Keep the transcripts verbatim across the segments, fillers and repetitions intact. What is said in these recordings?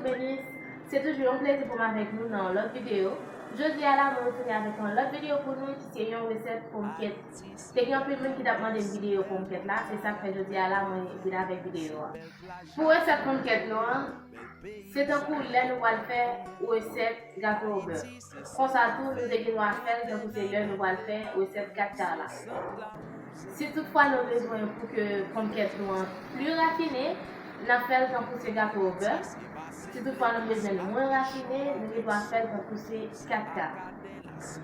Venus. Se toujou yon plezi pou m avèk nou nan yon lòt videyo. Jodi a la, mwen retounen avèk yon lòt videyo pou nou, ki se yon resèt ponmkèt. Te gen anpil moun ki t ap mande m videyo ponmkèt la, se sa k fè jodi a la, mwen vin avèk videyo a. Pou resèt ponmkèt nou an, se tankou lè nou pral fè resèt gato o bè. Konsa tou, nou te gen dwa fè l tankou se lè nou pral fè resèt kat ka la. Si toutfwa nou bezwen pou ke ponmkèt nou an pli rafine, n ap fè l tankou se gato o bè. Si toutfwa nou bezwen l mwen rafine, nou gen dwa fè l tankou se kat ka.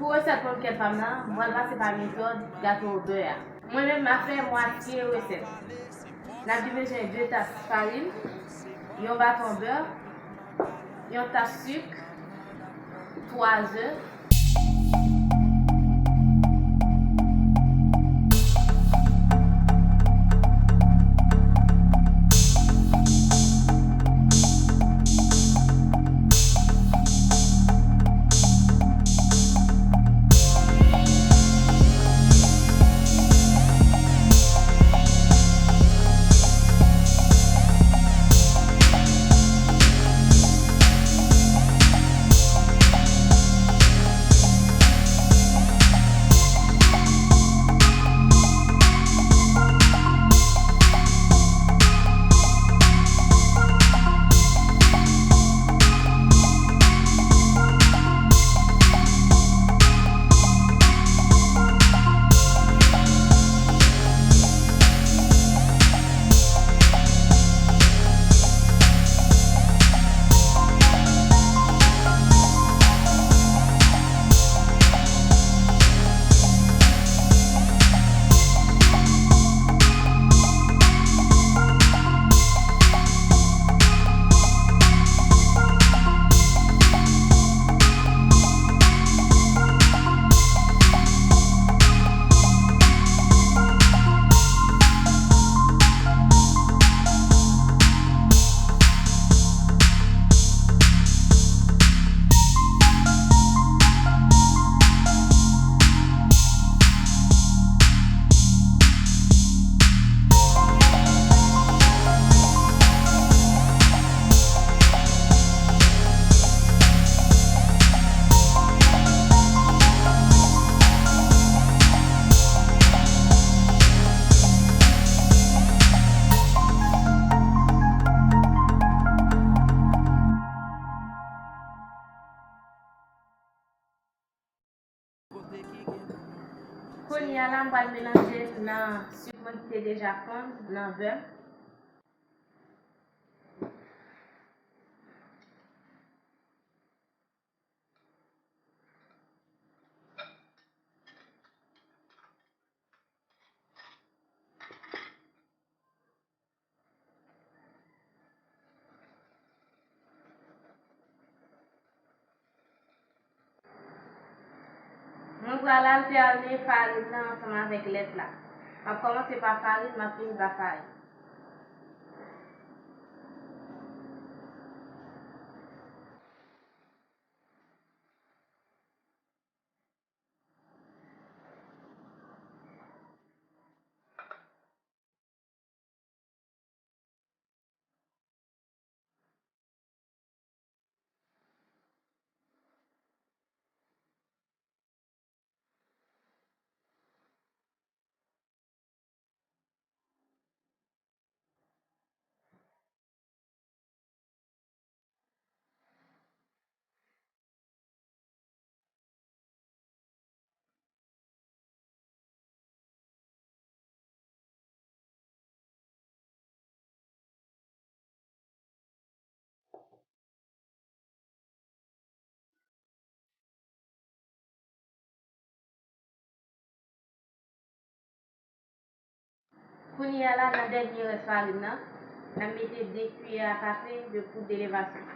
Pou resèt ponmkèt pa m nan, m pral pase pa metòd gato o bè a. Mwen menm, m ap fè mwatye resèt. N ap gen bezwen de tas farin, yon baton bè, yon tas sik, twa ze. Kounye a la, m pral melanje l nan sik mwen ki te deja fonn, nan bè. Mwen pral altène farin nan ansanm avèk lèt la. M ap kòmanse pa farin, m ap fini pa farin. Kounye a la, nan dènye rès farin nan, n ap mete de kiyè a kafe de poud elevasyon.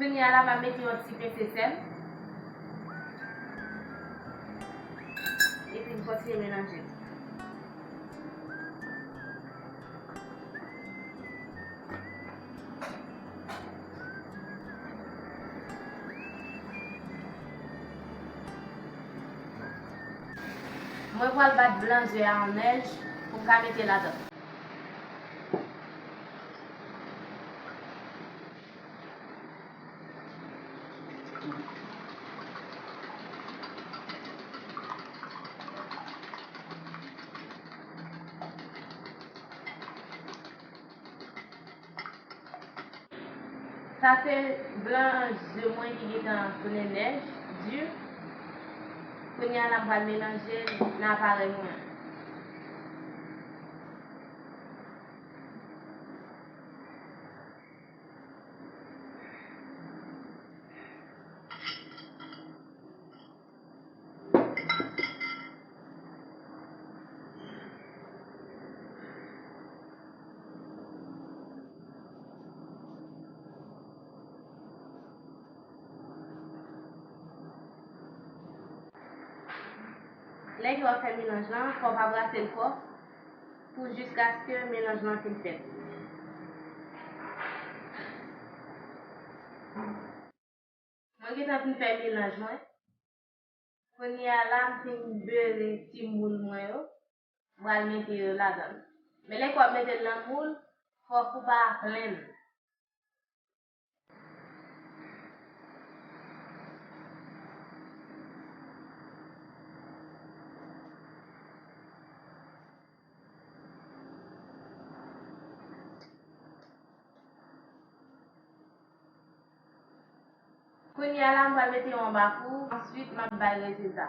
Kounye a la, m ap mete yon ti pense sèl. Epi m kontinye melanje. Mwen pral bat blan ze a an nèj pou m ka mete ladan. Sa se blan ze mwen ki gentan tounen nèj di. Kounye a la, m pral melanje l nan aparèy mwen an. Lè ke w ap fè melanj lan, fò w pa brase l fò pou jiskaske melanj lan fin fèt. Mwen gentan fin fè melanj mwen. Kounye a la, m fin bere ti moul mwen yo. M pral mete yo ladan l. Men lè ke w ap mete l nan moul, fòk ou pa plen l. Kounye a la, m pral mete yo anba fou, answit m ap bay rete sa.